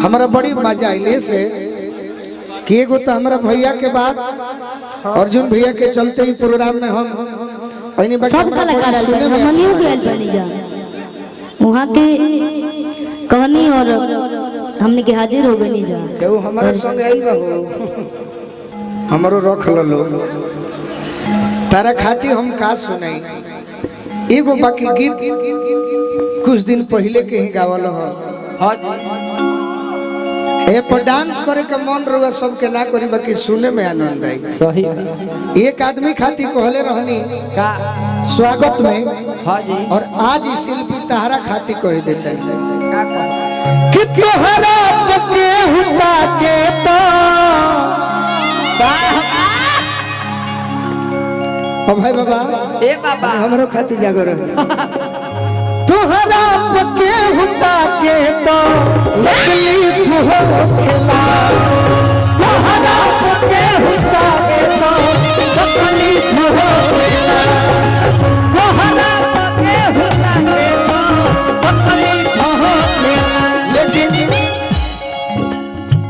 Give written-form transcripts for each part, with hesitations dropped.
हमारा बड़ी मजा आइले से कि एगो तो हमारा भैया के बाद अर्जुन भैया के चलते ही प्रोग्राम में हम सब कलाकार हमनियों के आइल बनी जा वहाँ के कहनी और हमने के हाजिर हो गनी जा। केहू हमारे संग आइल बा हो हमरो रख लो तारा खाती हम का सुनाई। एगो बाकी गीत कुछ दिन पहले के ही गावल हो। हाँ जी। ए पर डांस करे के मन रुआ सबके ना करी बाकी सुने में आनंद आई। सही। एक आदमी खाती कहले रहनी का स्वागत में। हाँ जी। और आज इस शिल्पी तहरा खाती कह देते का कि तोहरा पके हुता के तो ओ भाई बाबा ए बाबा हमरो खाती जागो रहे तोहरा पके हुता के तो तकलीफ हो खेला तोहरा पके हुता के तो तकलीफ हो खेला तोहरा पके हुता के तो तकलीफ हो खेला। लेकिन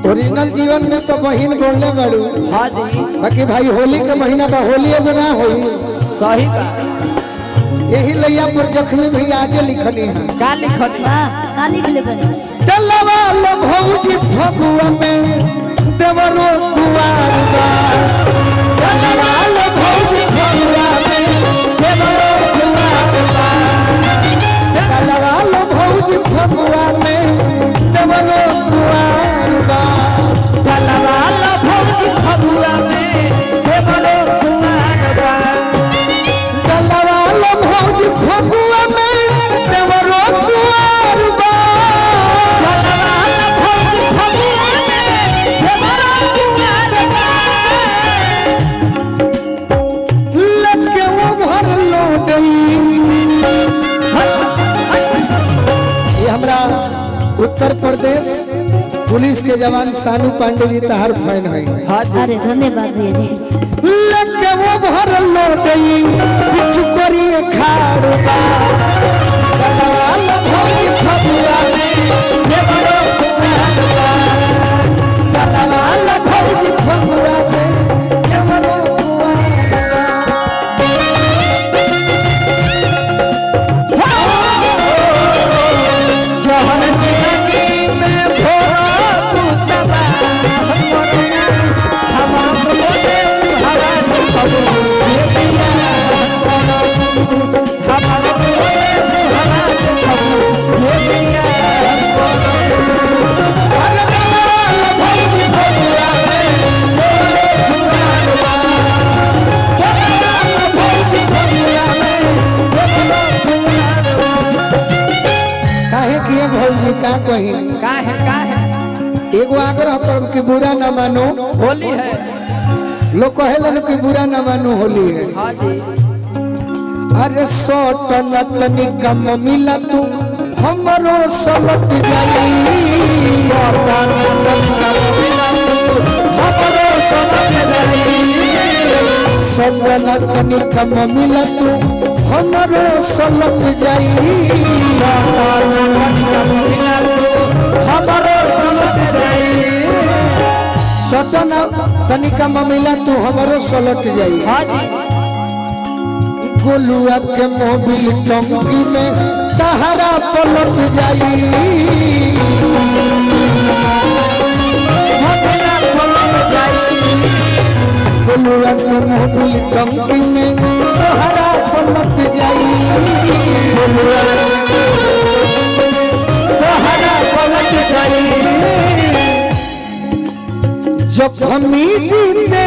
ओरिजिनल जीवन में तो बहिन बोलने बाड़ू। हाँ जी। बाकी भाई होली के महीना बा होली एगो ना होई। सही बात। यही लैया पर जख्मी भैया आजे लिखनी है। का लिखनी? का लिख ले बनी? चलवा लो भौजी फगुआ में देवरो कुआर बा। चलवा लो भौजी फगुआ में देवरो कुआर बा। चलवा लो भौजी फगुआ में देवरो कुआर बा। चलवा लो भौजी फगुआ में देवरो कुआर बा। चलवा लो भौजी फगुआ में देवरो कुआर बा। चलवा लो भौजी फगुआ में देवरो कुआर बा। लगे वो भर लोडई। ये हमरा उत्तर प्रदेश पुलिस के जवान सानू पांडे जी तहार फैन है। हाँ जी। अरे धन्यवाद भैया जी। लगे वो भर लोडई कुछ करी खाड़ बा। चलवा लो भौजी फगुआ में देवरो कुआर बा। चलवा लो भौजी फगुआ में देवरो कुआर बा। जहन जिंदगी में भोरो पुतबा हम बोले हवा से फगुआ हम बोले हवा से फगुआ। अरे चलवा लो भौजी फगुआ में देवरो कुआर बा। चलवा लो भौजी फगुआ में देवरो कुआर बा। काहे किए भौजी का कही? काहे काहे? एगो आग्रह करब कि बुरा ना मानो। होली है। लोग कहेलन कि बुरा ना मानो होली है। हाँ जी। अरे सटन तनी कम मिला तू हमरो सलट जाई। सटन तनी कम मिला तू हमरो सलट जाई। सटन तनी कम मिला तू हमरो सलट जाई। सटन तनी कम मिला तू हमरो सलट जाई। सटन तनी कम मिला तू हमरो सलट जाई। हाँ जी। गोलुआ के मोबिल टंकी में तहरा पलट जाई। गोलुआ के मोबिल टंकी में तहरा पलट जाई। गोलुआ तहरा पलट जाई। जब हम जीते